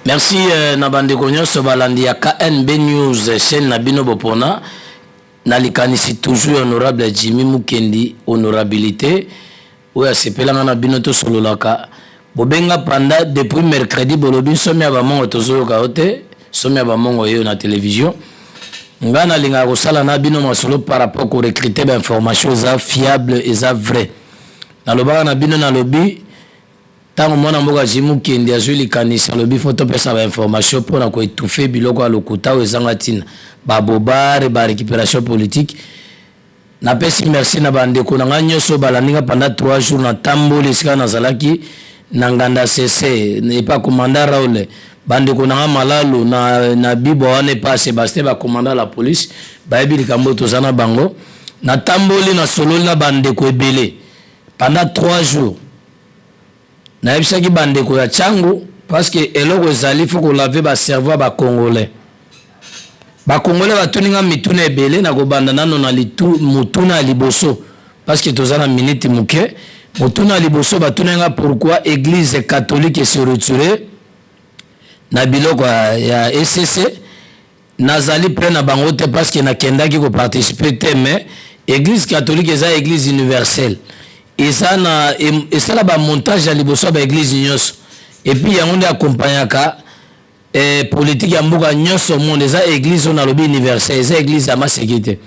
Merci na bandeko nyonso balandi ya KNB News, chaîne na bino bopona na likanisi toujours honorable Jimmy Mukendi, honorabilité oyo asepelanga na bino tosololaka. Bobenga panda depuis mercredi, bolobi nsomi ya bamongo tozoyoka yo te. Somi ya bamongo yeyo na télévision. Ngai nalingaka kosala na bino masolo par rapport korecruter bainformation eza fiable, eza vrai. Nalobaka na bino, nalobi ntango mwana mboka Jimmy Mukendi azwi likanisi, alobi faut topesa bainformation mpona koétouffer biloko ya lokuta oyo ezanga ntina, babobare, barécupération politique. Napesi merci na bandeko na ngai nyonso balandi nga pendant 3 jours. Natamboli esika nazalaki na Nganda Sese epa commandant Raoul, bandeko na nga Malalu na Bibwa wana epa Sébastien, bacommandant la police bayebi likambo toza na bango. Natamboli, nasololi na bandeko ebele pendant 3 jours. Nayebisaki bandeko ya Tshangu, parce que eloko ezali, faut kolaver bacerveau ya bacongolais. Bacongolais batuni nga mituna ebele. Na kobanda nano na motuna ya liboso, parce que toza na minute moke. Motuna ya liboso batuni nga: pourquoi Église catholique se retire na biloko ya ECC? Nazali près na bango te, parce que nakendaki koparticiper te. Mais Église catholique eza église universelle, eza na esala bamontage ya liboso ya baéglise nyonso, et puis yango nde accompagnaka politique ya mboka nyonso monde. Eza église oyo nalobi universelle, eza église ya maseki te.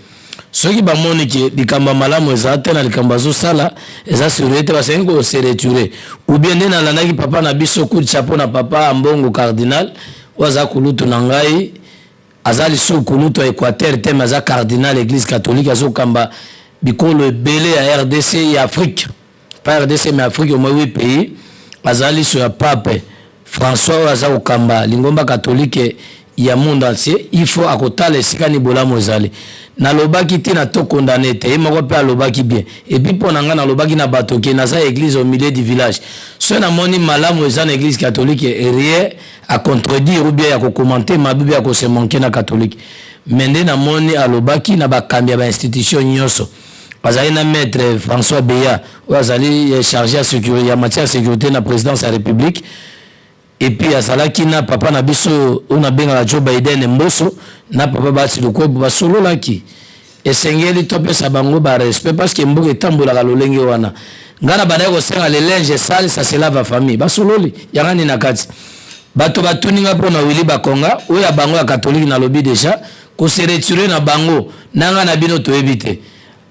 Soki bamoni ke likambo ya malamu eza te na likambo azosala, eza sérieux te, basengi kose retirer. Ou bien nde nalandaki papa na biso, coup de chapeau na papa Ambongo cardinal oyo aza kulutu na ngai, aza lisusu kulutu ya Équateur te, mais aza cardinal Église catholique, azokamba bikolo ebele ya RDC, ya Afrique, pas RDC mais Afrique, au moins 8 pays. Aza liso ya pape François oyo aza kokamba lingomba catholique ya monde entier. Il faut akotala esika ni bolamu ezali. Nalobaki ntina tokondane te, ye moko mpe alobaki bien. Et puis mpo na ngai, nalobaki na bato ke naza église au milieu du village. Soki namoni malamu eza na Église catholique, rien à contredire ou bien ya kocommenter mabe, bien ya kose manquer na catholique. Mais nde namoni alobaki na bakambi ya bainstitution nyonso, azali na maître François Beya oyo azali chargé ya sécurité, ya matière ya sécurité na présidence ya République, et puis azalaki na papa na biso oyo nabengaka Joe Biden Mboso na papa Bati Lukwebo. Basololaki, esengeli topesa bango barespect, parce que mboka etambolaka lolenge wana. Ngai na bandaki kosenga, le linge sale, ça se lave en famille. Basololi yanga nini na kati. Bato batuni nga mpo na Willy Bakonga oyo ya bango ya catholique. Nalobi déjà kose retirer na bango na ngai na bino toyebi te.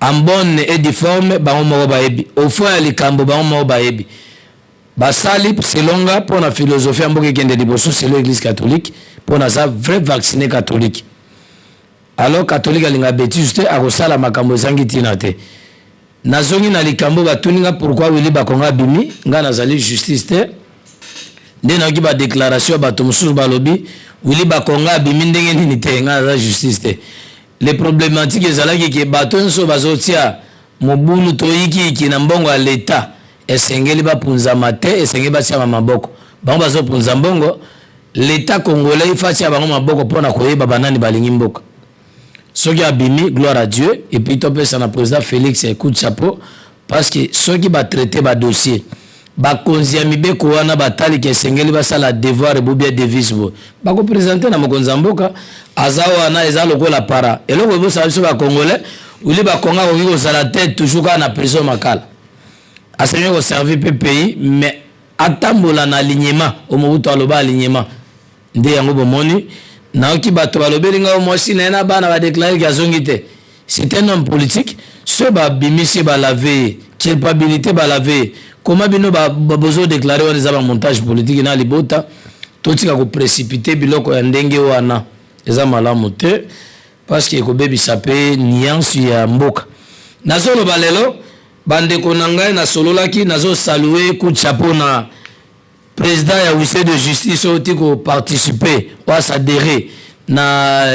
En bonne et due forme, bango moko bayebi au fond ya likambo, bango moko bayebi. Basali selon nga mpo na philosophie ya mboka ekende liboso, selon Église catholique, mpo naza vrai vacciné catholique. Alors catholique alinga bétise te, akosala makambo ezangi ntina te. Nazongi na likambo batuni nga: pourquoi Willy Bakonga abimi? Ngai nazali justice te. Nde nayoki badéclaration ya bato mosusu, balobi Willy Bakonga abimi ndenge nini te. Ngai naza justice te. Le problématique ezalaki ke bato nyonso bazotia mobulu, toyikiyiki na mbongo ya leta, esengeli bapunzama te, esengeli batiama maboko. Bango bazopunza mbongo leta congolais, ifa atia bango maboko mpona koyeba banani balingi mboka. Soki abimi, gloire à Dieu. Et puis topesa na président Félix coup de chapeau, parce que soki batraiter badossier, bakonzi ya mibeko wana bataliki esengeli basala devoir ebobia devise boye, bakoprésenter na mokonzi ya mboka. Aza wana, eza lokola para eloko ebosala biso bacongolais. Willy Bakonga akoki kozala te toujours kaka na prison Makala. Asengeli koservir mpe pays, mais atambola na alignement. Omobutu aloba alignement nde yango. Bomoni, nayoki bato balobeli ngai mwasi na ye na bana badéclarer ke azongi te. C'est un homme politique. So babimisi, balaver ye culpabilité, balaver ye. Koma bino bozodéclarer wana eza bamontage politique na libota. Totika koprécipiter biloko ya ndenge wana, eza malamu te, parce que ekobebisa mpe nuance ya mboka. Nazoloba lelo, bandeko na ngai, nasololaki, nazosaluer coup de chapeau na président ya huissier de justice oyo ti koparticiper, oyo asadhérer na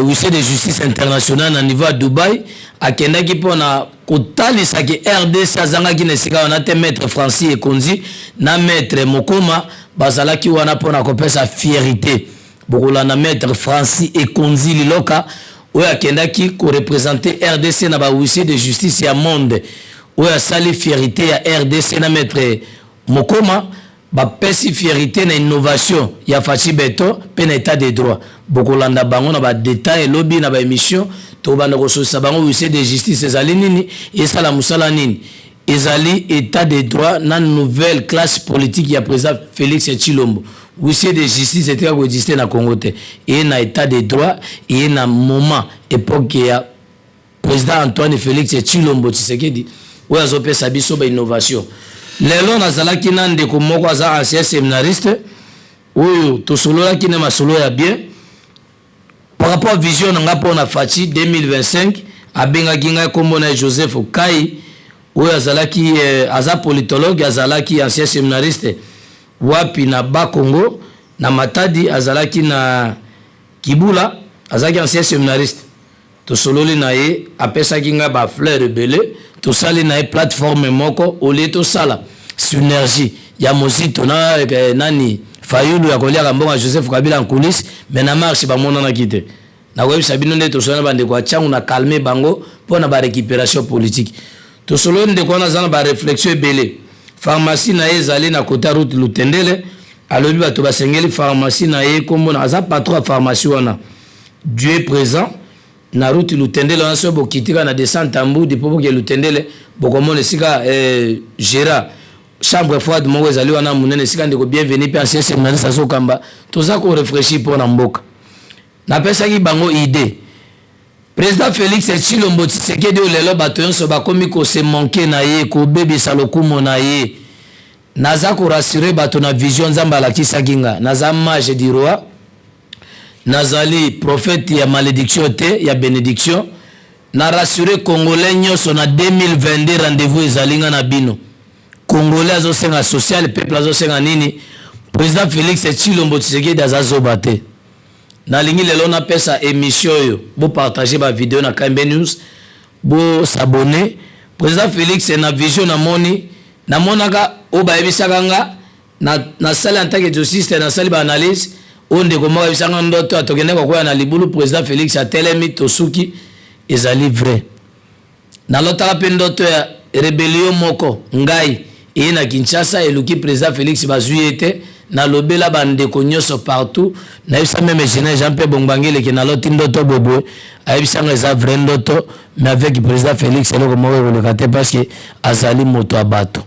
huissier de justice international na niveau ya Dubai. Akendaki mpona kotalisaki RDC azangaki na esika wana te. Maître Francis Ekonzi na maître Mokoma bazalaki wana mpona kopesa fierté. Bokolanda maître Francis Ekonzi Liloka oyo akendaki koreprésenter RDC na bahuissier de justice ya monde, oyo asali fierté ya RDC na maître Mokoma. Bapesi fierité na innovation ya Fatshi Beton mpe na état de droit. Bokolanda bango na badetail elobi na baémission. Tokobanda kososisa bango huissier de justice ezali nini, esala mosala nini, ezali état de droit na nouvelle classe politique ya président Félix Tshilombo. Huissier de justice etika koexiste na Congo te. Eye na état de droit, eye na moment époque ya président Antoine Félix Tshilombo Tshisekedi oyo azopesa biso bainnovation. Lelo nazalaki na ndeko moko aza ancien séminariste oyo tosololaki na masolo ya bien par rapport à vision na nga mpona Fatshi 2025. Abengaki ngai, nkombo na ye Joseph Kai, oyo azalaki aza politologue, azalaki ancien séminariste wapi na Bakongo na Matadi, azalaki na Kibula, azalaki ancien séminariste. Tosololi na ye, apesaki ngai bafleur ebele. Tosali na ye plateforme moko olie, tosala synergie ya Mozito na nani, Fayulu, ya koliaka mbongo ya Joseph Kabila en coulisse. Mais na marche bamonanaki te. Nakoyebisa bino nde tosoli na bandeko ya Ntiango na calme bango mpo na barécupération politique. Tosololi, ndeko wana aza na baréflexion ebele. Pharmacie na ye ezali na kota route Lutendele. Alobi bato basengeli pharmacie na ye, kombo na aza patron ya pharmacie wana, Dieu présent, na route Lutendele wana. Soki bokiti kaka na descente ya Mbudi mpo boke Lutendele, bokomona esika gérard chambre froide moko ezali wana monene, esika ndeko Bienvenu mpe ancien séminariste azokamba. Toza korefléchir mpo na mboka. Napesaki bango idée: président Félix Tshilombo Tshisekedi oyo lelo bato nyonso bakomi kose manquer na ye, kobebisa lokumu na ye, naza korassurer bato na vision Nzambe alakisaki nga. Naza mage du roi, nazali prophète ya malédiction te, ya bénédiction. Na rassurer Congolais nyonso, na 2022 rendez-vous ezali nga na bino. Congolais azosenga social, peuple azosenga nini? Président Félix Tshilombo Tshisekedi aza zoba te. Nalingi lelo napesa émission oyo, bopartage bavideo na KMB News, bos'abonner. Président Félix, na vision namoni, namonaka oyo bayebisaka nga, nasali en tant que juriste, nasali baanalyse oyo ndeko moko ayebisanga ndoto atokende kokwea na libulu, président Félix atelemi, tosuki. Ezali vrai. Nalotaka mpe ndoto ya rébellion moko ngai eye na Kinshasa, eluki président Félix, bazwi ye te. Nalobela bandeko nyonso partout, nayebisa même général Jean Mpe Bongbangeleke, naloti ndoto boboye, ayebisanga eza vrai ndoto. Mais avec président Félix, eloko moko ekoleka te, parce que azali moto ya bato.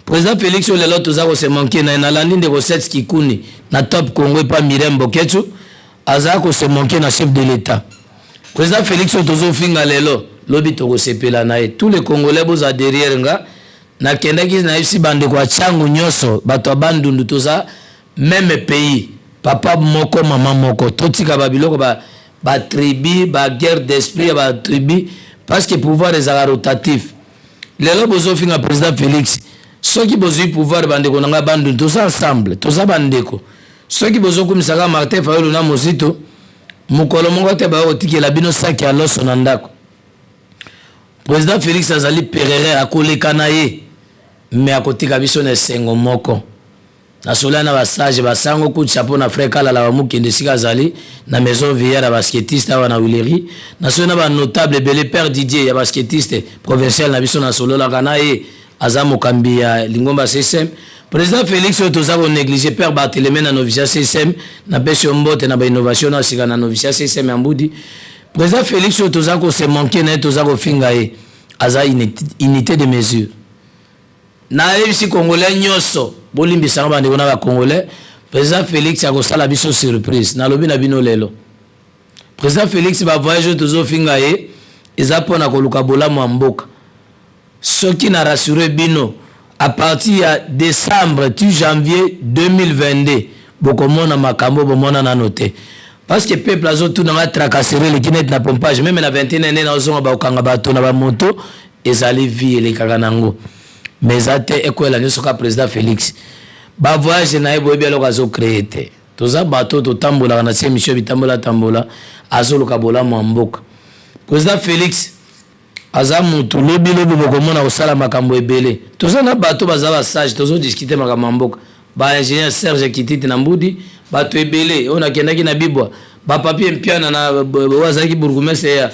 Président Félix oyo lelo toza kose manquer na ye, nalandi ndeko Set Kikuni na Top Congo epa Mirem Boketsu, azala kose manquer na chef de l'État. Président Félix oyo tozofinga lelo, lobi tokosepela na ye. Tous les Congolais, boza derrière nga. Nakendaki, nayebisi bandeko ya Ntiango nyonso, bato ya Bandundu, toza même pays, papa moko, mama moko. Totika babiloko batribu, baguerre d'esprit ya batribu, parce que pouvoir ezalaka rotatif. Lelo bozofinga président Félix, soki bozwi pouvoir, bandeko na ngai Bandundu, toza ensemble, toza bandeko. Soki bozokumisaka Martin Fayulu na Mozito, mokolo moko te baya kotikela bino saki ya loso na ndako. Président Félix azali perere, akoleka na ye, me akotika biso na esengo moko. Nasola na basage basango kutisa mpo na frère Kalala, bamokende esika azali na maison vieillard ya basketiste awa na Wileri. Nasoli na banotable ebele, père Didier ya basketiste provincial na biso, nasololaka na ye, aza mokambi ya lingomba CSM. Président Félix oyo toza konéglige, père Barthelemy na noviciat CSM, napesi yo mbote na bainnovation na sika na noviciat CSM ya Mbudi. Président Félix oyo toza kose manquer na ye, toza kofinga ye, aza unité de mesure. Nayebisi Congolais nyonso, bolimbisanga bandeko na bacongolais, président Félix akosala biso surprise. Nalobi na bino lelo, président Félix, bavoyage oyo tozofinga ye eza mpona koluka bolamu ya mboka. Soki na rassure bino, à partir ya décembre ti janvier 2022, bokomona makambo bomona nano te, parce que peuple azotunanga tracasserie eleki neti na pompage. Même na 21 nde nazonga, bakokanga bato na bamoto. Ezali vie, elekaka nango, mais eza te ekwela nyonso ka président Félix. Bavoyage na ye, boyebi eloko azocréer te. Toza bato totambolaka na sie émission bitambola tambola, azoluka bolamu ya mboka. Président Félix aza mutu, lobi lobi bokomona kosala makambo ebele. Toza na bato baza basage, tozodiscuter makambo ya mboka, baingénieur Serge Kititi na Mbudi, bato ebele oyo nakendaki na Bibwa, bapapier Mpiana na oyo azalaki bourgmestre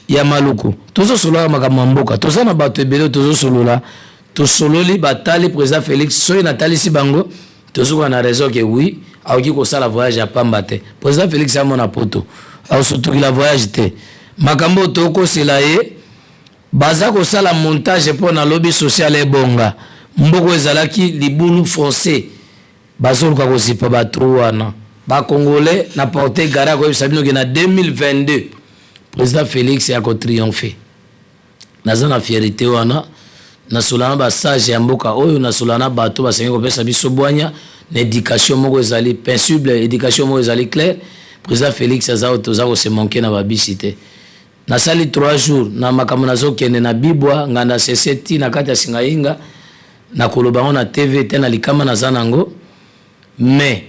ya Maluku. Tozosololaka makambo ya mboka, toza na bato ebele oyo tozosolola. Tosololi, batali président Félix. Soki natalisi bango, Tosuka na raison ke oui, akoki kosala voyage ya pamba te. Président Félix amona poto, akosutukila voyage te. Makambo oyo tokosela ye, baza kosala montage mpo na lobi social ebonga. Mboko ezalaki libulu foncé, bazoluka kozipa batrou wana. Bacongolais na porte gare akoyebisa bino ke na 2022 président Félix akotriomphe. Naza na fierté wana, nasola na basage ya mboka oyo, nasola na bato basengi kopesa biso bwanya na éducation moko ezali pensible, éducation moko ezali claire. Président Félix aza oyo toza kose manquer na babisi te. Nasali 3 jours na makambo, nazokende na Bibwa, Nganda, sese ti na kati ya Singayinga, nakoloba yango na TV te na likama naza nango. Mais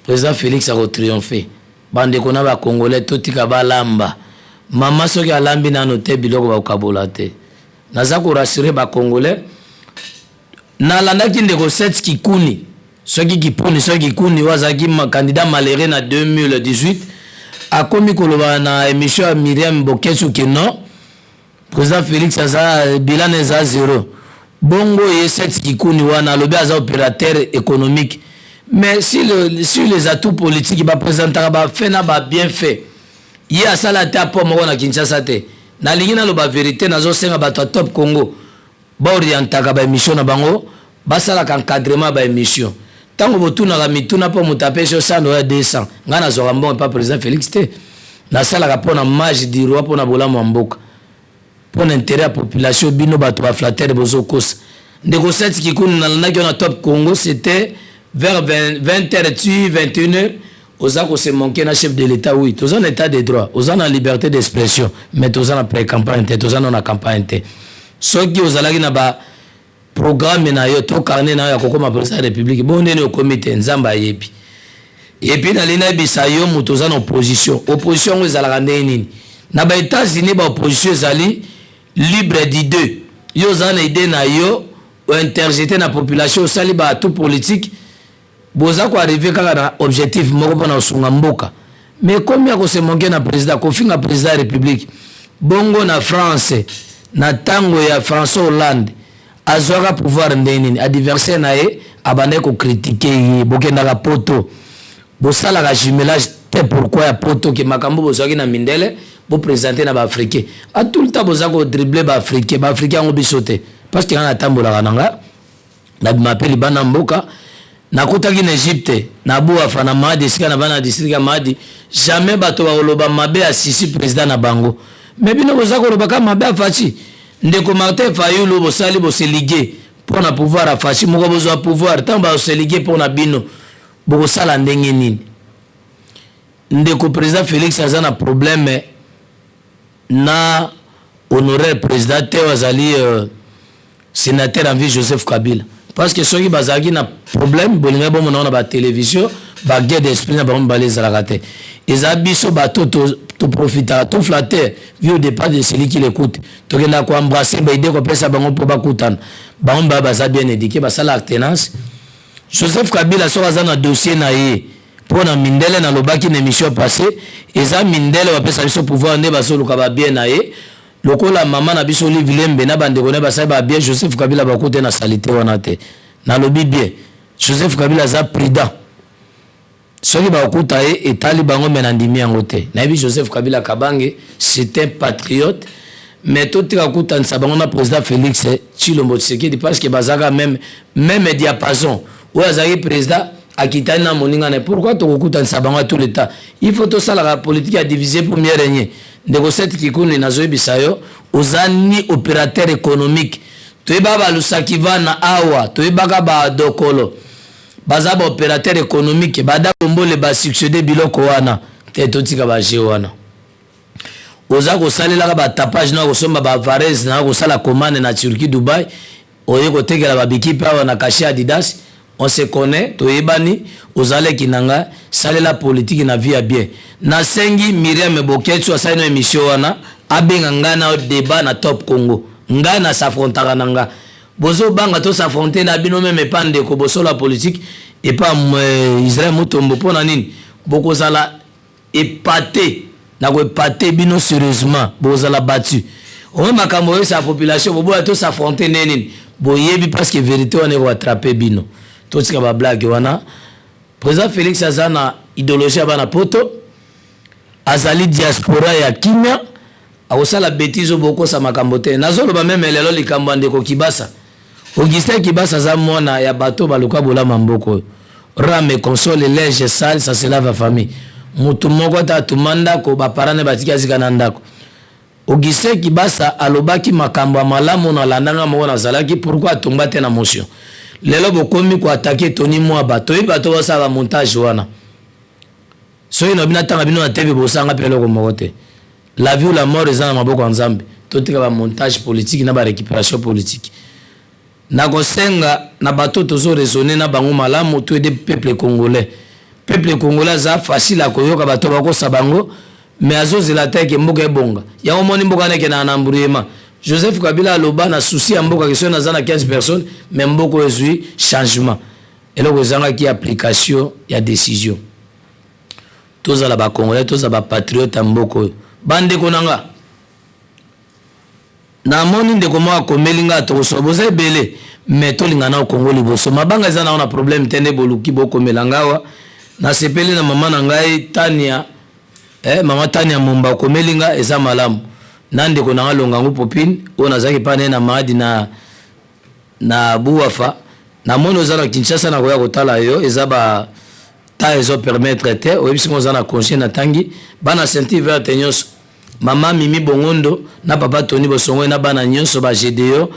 président Félix akotriomphe. Bandeko na bacongolais, totika balamba. Mama soki alambi nano te, biloko bakokabola te. Naza korassurer bacongolais. Nalandaki ndeko Set Kikuni, soki Kipuni, soki Kikuni, oyo azalaki candidat malheureux na 2018, akomi koloba na émission ya Miriam Boketsu ke non, président Félix aza bilan eza zéro. Bongo ye Set Kikuni wana alobi aza opérateur économique, mais sur les atouts politiques baprésentaka bafaits na babienfaits. Ye asala te apport moko na Kinshasa te. Nalingi naloba vérité. Nazosenga bato ya Top Congo baorientaka baémission na bango, basalaka encadrement ya baémission. Ntango botunaka mituna mpo moto apesi yo sando ya 200, ngai nazwaka mbongo epa président Félix te. Nasalaka mpo na mage du roi, mpo na bolamu ya mboka, mpo na intérêt ya population. Bino bato baflattere, bozokosa. Ndeko Seti Kikuni, nalandaki yo na Top Congo, c'était vers 20 heures tu 21 heures. Oza kose manquer na chef de l'État. Oui, toza na état de droit, oza na liberté d'expression, mais toza na pré campagne te, toza na campagne te. Soki ozalaki na ba programme na yo to carnet na yo ya kokóma président ya République, bo ndeni okomi te, Nzambe ayebi. Et puis nalingi nayebisa yo, moto oza na opposition, opposition yango ezalaka ndenge nini? Na baÉtats-Unis, baopposition ezali libre d'idée. Yo oza na idée na yo, ointerjeter na population, osali batout politique, boza koarriver kaka na objectif moko mpona kosunga mboka. Mais komi ya kose manquer na président, kofinga président ya République. Bongo na France, na ntango ya François Hollande, azwaka pouvoir ndenge nini? Adversaire na ye abandaki kocritiquer ye. Bokendaka poto, bosalaka jumelage te. Pourquoi ya poto ke makambo bozwaki na mindele, boprésente na baafricain? A tout le temps boza kodribler baafricain. Baafricain yango biso te, parce que nga natambolaka na nga, nabima mpe libanda mboka. Nakutaki na Egypte, na Buafa, na Maadi, esika na bana na district ya Maadi. Jamais bato bakoloba mabe ya Sisi, président na bango. Mais bino boza koloba ka mabe ya Fatshi. Ndeko Martin Fayulu, bosali boselige mpo na pouvoir ya Fatshi moko, bozwa pouvoir. Ntango baselige mpo na bino, bokosala ndenge nini? Ndeko, président Félix aza na problème na honoraire président te, oyo azali sénateur en vie, Joseph Kabila, parce que soki bazalaki na problème, bolingai bomona na batélévision baguerre d'esprit na bango mibale ezalaka te. Eza biso bato toprofitaka, toflatter vu au départ de celui qui l'écoute. Tokendaka koembrasser baidées, kopesa bango mpo bakutana. Bango mibale baza bien éduqué, basala alternance. Joseph Kabila, soki aza na dossier na ye mpo na mindele, nalobaki na émission passé, eza mindele bapesa biso pouvoir nde bazoluka babien na ye. Lokola mama na biso Olive Lembe na bandeko ne basali babien, Joseph Kabila bakute na saleté wana te. Nalobi bien, Joseph Kabila aza prudent. Soki bakokuta ye, etali bango, me nandimi yango te. Nayebi Joseph Kabila Kabange, c'est un patriote. Mais totika kokutanisa bango na président Félix Tshilombo Tshisekedi, parce que bazalaka même diapason. Oyo azalaki président akitani na moninga na. Pourquoi tokokutanisa bango à tout le temps? Il faut tosalaka politique ya diviser pour mieux régner. Ndeko Seth Kikuni, nazoyebisa yo, oza ni opérateur économique. Toyebaka balusaki vana awa, toyebaka badokolo baza baopérateur économique, bada kombole basuccéder biloko wana te. Totika baje wana. Oza kosalelaka batapage na kosomba bavarese na kosala commande na Turquie, Dubai, oye kotekela babikipe awa na cachet Adidas. On se connaît, toyebani, ozaleki na nga. Salela politike na vie ya bien. Nasengi Miriam Boketsu, asali no émission wana, abenga ngai na débat na Top Congo. Ngai nas'affrontaka na nga. Bozobanga tos'affronter na bino même epa ndeko bosolo ya politike, epa Israel Mutombo. Mpo na nini bokozala épaté na koépater bino? Sérieusement, bokozala battu. Oyo makambo oyesa population, boboya tos'affronter nde nini? Boyebi, parce que vérité wana ekoattraper bino. Totika bablague wana. Président Félix aza na idéologie ya bana poto, azali diaspora ya kimia, akosala bétise oyo bokosa makambo te. Nazoloba même lelo likambo ya ndeko Kibasa. Augustin Kibasa aza mwana ya bato baluka bolama mboka oyo. Rame console, linge sale, ça se lave. Famille motu moko ata atuma ndako, baparents ne batiki azika na ndako. Augustin Kibasa alobaki makambo ya malamu, nalandanga moko nazalaki. Pourquoi atomba te na motion? Lelo bokomi koattaquer Tony Mwaba. Toyebi bato basala bamontage wana. Soki na bino atanga bino na TV, bosanga mpe eloko moko te. La vie ou la mort eza na maboko ya Nzambe. Totika bamontage politique na barécupération politique. Nakosenga na bato tozoraisonner na bango malamu, toaider peuple congolais. Peuple congolais aza facile akoyoka bato bakosa bango, mais azozela te ke mboka ebonga. Yango moni mboka wana ekendaka na embrouillement. Joseph Kabila aloba na souci ya mboka ke soki naza na 15 personnes, mais mboka oyo ezwi changement. Eloko ezangaki, application ya décision. Tozala bacongolais, tozala bapatriote ya mboka oyo. Bandeko na nga, namoni ndeko moko akomeli nga, tokosoba, boza ebele, mais tolinga na Kongo liboso. Mabanga eza nango na problème te. Nde boluki bokomela nga awa. Nasepeli na mama na ngai Tania, mama Tania Momba, okomeli nga, eza malamu. Na ndeko na nga Longangu Popine oyo nazalaki epai na ye na Maadi na Buwafa, namoni oza na Kinshasa, nakoya kotala yo. Eza ba ta ezopermettre te. Oyebisi nga oza na congé. Natangi bana ceinture verte nyonso, mama Mimi Bongondo na papa Tony Bosongo na bana nyonso ba Gédéon,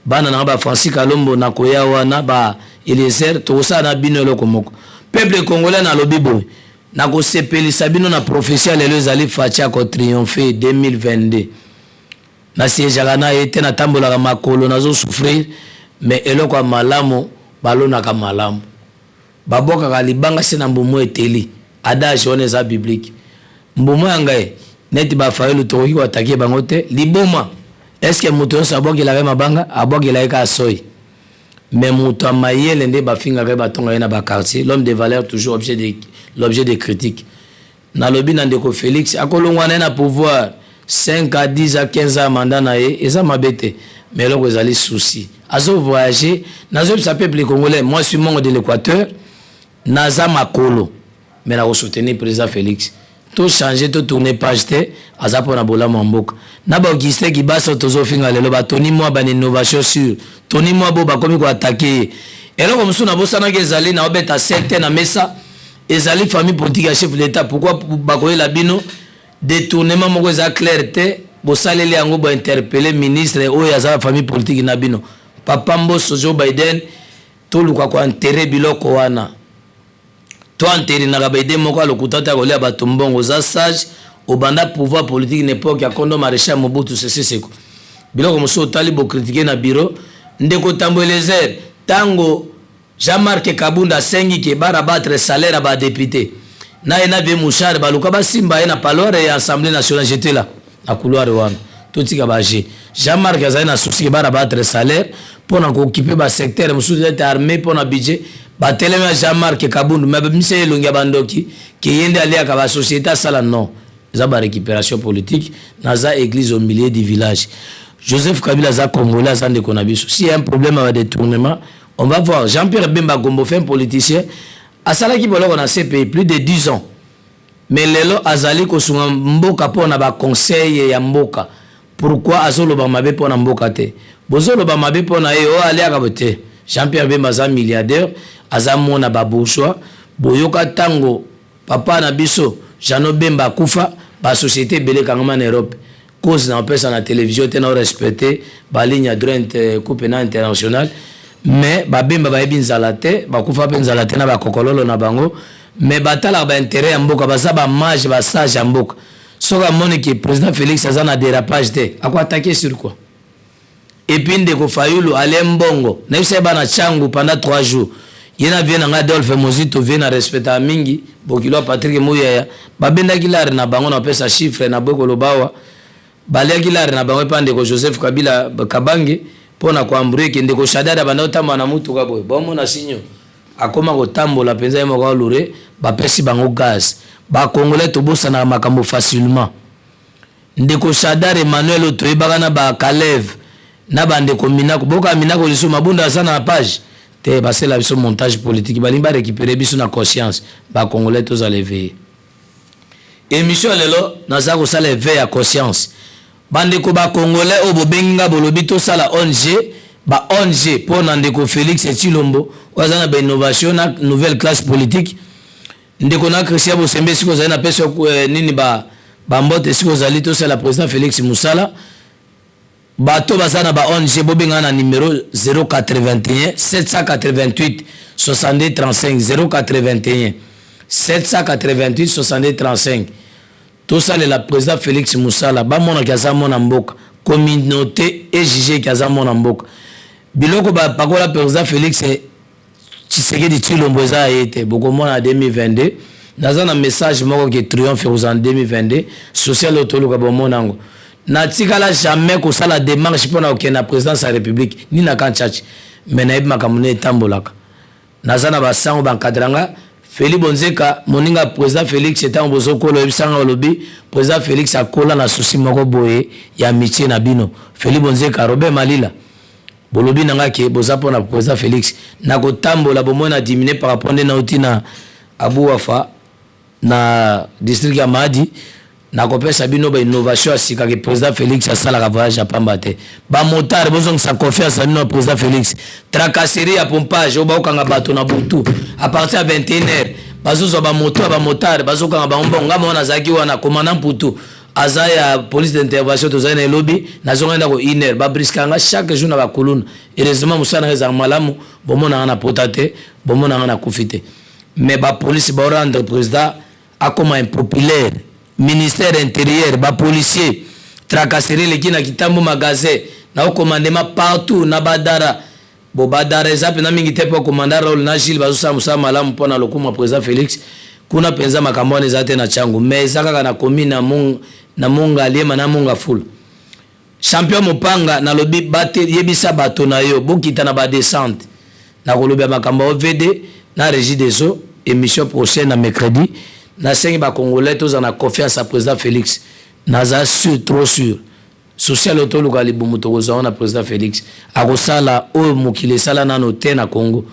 bana nanga ba Francis Kalombo. Nakoya wana, ba Eliezer, tokosala na bino eloko moko. Peuple congolais, nalobi boye, nakosepelisa bino na prophétie ya lelo. Ezali Fatshi akotriomphe 2022. Nasiégeaka na ye te, natambolaka makolo, nazosouffrir, mais eloko ya malamu balonaka malamu, babwakaka libanga se na mbumu eteli. Adage wana eza biblique. Mbumu ya ngai neti bafayelu, tokoki koattaquer bango te. Liboma, est-ce moto nyonso abwakelaka ye mabanga? Abwakela ye kaka soi, mais moto ya mayele nde bafingaka ye, batonga ye na baquartier. L'homme de valeur, toujours objet de, l'objet de critique. Nalobi na ndeko Félix, akolongwa na ye na pouvoir 5 à 10 à 15 ans, mandat na ye eza mabe te, mais eloko ezali souci, azovoyage. Nazoyebisa peuple congolais, moi suis mongo de l'Équateur, naza makolo, mais nakosoutenir président Félix. Tochange, totourne page te. Aza mpona bolamu ya mboka. Na baAugustin Kibasa tozofinga lelo, batoni mwa bana innovation sur Tony Mwaba bakomi koattaquer ye. Eloko mosusu nabosanaki ezali na obeta sete na mesa, ezali famille politique ya chef de l'État. Pourquoi bakoyela bino détournement moko eza clair te, bosaleli yango, bointerpeller ministre oyo aza famille politique na bino, papa Mboso Joe Biden? Toluka koenterrer biloko wana. Toenterinaka baidées moko alokuta te, akolia bato mbongo. Oza sage, obanda pouvoir politique na époque ya kondo maréchal Mobutu Sese Seko. Biloko mosusu otali, bocritiquer na bureau. Ndeko Tambo Elezer, ntango Jean-Marc Kabunda asengi ke barabattre salaire ya badéputé na ye na vie Mouchard, baluka basimba ye na parloir ya Assemblée nationale. J'étais là na couloir wana. Totika baje. Jean-Marc azali na souci ke barabattre salaire mpona kooccuper basecteur mosusu ete armée, mpona budget. Batelemi ya Jean-Marc Kabundu, me bamisa elongi ya bandoki ke ye nde aliaka basociété asala. Non, eza barécupération politique. Naza église au milieu du village. Joseph Kabila aza congolais, aza ndeko na biso. S'il y a un problème ya badétournement, on va voir. Jean-Pierre Bemba Gombo, fin politicien, asalaki boloko na CPI plus de 10 ans, mais lelo azali kosunga mboka mpona baconseil ya mboka. Pourquoi azoloba mabe mpona mboka te? Bozoloba mabe mpona ye oyo aliaka bo te. Jean-Pierre Bemba aza milliardaire, aza mona babourgeois. Boyoka ntango papa na biso Jeannot Bemba akufa, basociété ebele ekangama na Europe. Cause na opesa na télévision te, na orespecte baligne ya droit coupe na international, mais babemba bayebi nzala te, bakufa mpe nzala te na bakokololo na bango, mais batalaka baintérêt ya mboka. Baza bamage, basage ya mboka. Soki amoni ke président Félix aza na dérapage te, akoattaquer sur quoi? Et puis ndeko Fayulu alie mbongo, nayebisa ye bana Tshangu pendant 3 jours, ye na vie na ngai Adolphe Mozito, vie na respectaka mingi bokilo ya Patrick Muyaya, babendaki lare na bango. Na bapesa chiffre na boye koloba awa, baliaki lare na bango epa ndeko Joseph Kabila Kabange mpo na koembrouiller ke ndeko Shadary abanda kotambola na mutuka boye, bomona sinyo akóma kotambola mpenza ye moko alure. Bapesi bango gaz. Bacongolais tobosanaka makambo facilement. Ndeko Shadary Emmanuel oyo toyebaka na bakaleve na bandeko Minako, boka Minako lisusu Mabunda aza na page. Te, basala biso montage politique, balingi ba récupérer biso na conscience. Bacongolais, tozala éveillé. Émission ya lelo, naza kosala éveil ya conscience. Bandeko bacongolais oyo bobengi nga, bolobi tosala ONG, ba ONG mpo na ndeko Félix Tshilombo oyo aza na bainnovation na nouvelle classe politique. Ndeko na Christian Bosembe, esika ozali, napesi nini, bambote esika ozali. Tosala président Félix mosala. Bato baza na ba ONG, bobengana na numéro 081 788 62 35, 081 788 62 35. Tosalela président Félix mosala, bamonaki aza mwana mboka, communauté ejuge ki aza mwana mboka. Biloko bapakola président Félix Tshisekedi Tshilombo eza ya ye te. Bokomona 2022, naza na message moko ke triomphe ekozala 2022 social oyo toluka. Bomona yango. Natikala jamais kosala démarche mpona kokende na présidence ya République ni na kanchachi, mais nayebi makambo nde etambolaka. Naza na basango baencadrer nga. Feli Bonzeka, moninga président Félix, ntango bozokola, oyebisanga, olobi président Félix akola na souci moko boye ya amitié na bino. Feli Bonzeka, Robert Malila, bolobi na nga ke boza mpona président Félix. Nakotambola, bomoi na diminue par rapport nde nauti na Abu Wafa na district ya Mahadi. Nakopesa bino bainnovation ya sika ke président Félix asalaka voyage ya pamba te. Bamotard, bozongisa confiance na bino na président Félix. Tracasserie ya pompage oyo baokanga bato na butu à partir ya 21 heures, bazozwa bamoto ya bamotard, bazokanga bango mbongo. Nga moko nazalaki wana, commandant Mputu aza ya police d'intervention, tozali na elobi, nazongai ndako 1 heure. Babriskanga chaque jour na bakuluna. Heureusement, mosala nanga ezalaka malamu. Bomonanga na pota te, bomonanga na kufi te, mais bapolice baorendre président akoma impopulaire. Ministère intérieur, bapolicier, tracasserie eleki na Kitambo magasin na ocommandement partout na badara. Bo badara eza mpenza mingi te, mpo commandant Raoul na Gile bazosala mosala malamu mpo na lokumu ya président Félix. Kuna mpenza makambo wana eza te na Tshangu, mais eza kaka na commune na Monga Aliema na Monga Fula. Champion Mopanga, nalobi bate, yebisa bato na yo bokita na badescente. Nakoloba makambo ya OVD na Régie des eaux, émission prochaine na mercredi. Nasengi bacongolais, tozala na confiance ya président Félix. Naza sûr, trop sûr. Social oyo toluka libumu, tokozwa na président Félix. Akosala oyo mokili esala nano te na Congo.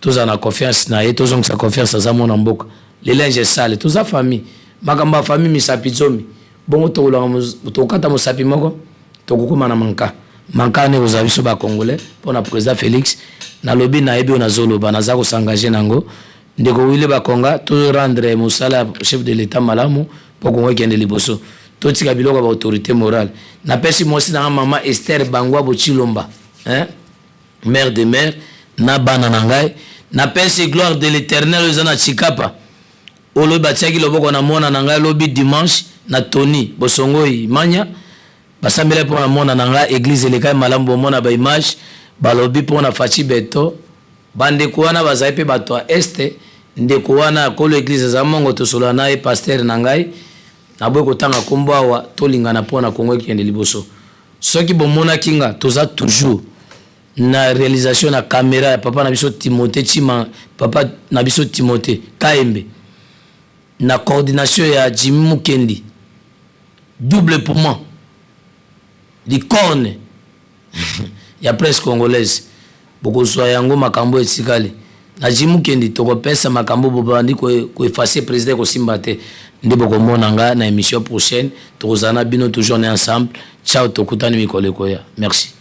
Tozala na confiance na ye, tozongisa confiance. Aza mwana mboka. Le linge sale, toza famille. Makambo ya famille, misapi zomi, bongo tokokata mosapi moko, tokokóma na manka manka nde kozala biso bacongolais. Mpo na président Félix, nalobi, nayebi oyo nazoloba, naza kosengage nango. Ndeko Wile Bakonga, torendre mosala ya chef de l'État malamu mpo Kongo ekende liboso. Totika biloko ya baautorité morale. Napesi mwasi nanga, mama Ester Bangwa Bochilomba, hein? Mère de mère, na bana na ngai. Napesi gloire de l'Éternel oyo eza na Chikapa. Olobi batiaki loboko na mwana na ngai lobi dimanche na Tony Bosongoi Manya, basambeli mpo na mwana na ngai. Église elekai malamu, bomona baimage. Balobi mpo na Faci Beto. Bandeko wana bazali mpe bato ya este. Ndeko wana akolo église aza mongo, tosolola na ye, pasteur na ngai. Naboyi kotanga nkombo awa. Tolingana mpo na Kongo ekende liboso. Soki bomonaki nga, toza toujours na réalisation na caméra ya papa na biso Timothée Chima, papa na biso Timothée Kaembe, na coordination ya Jimmy Mukendi, double poumon, licorne ya presse congolaise. Bokozwa yango. Makambo etikali na Jimmy Mukendi, tokopesa makambo. Bobandi koeffacer président, kosimba te. Nde bokomona nga na émission prochaine. Tokozala na bino toujours na ensemble. Ciao, tokutani mikolo ekoya. Merci.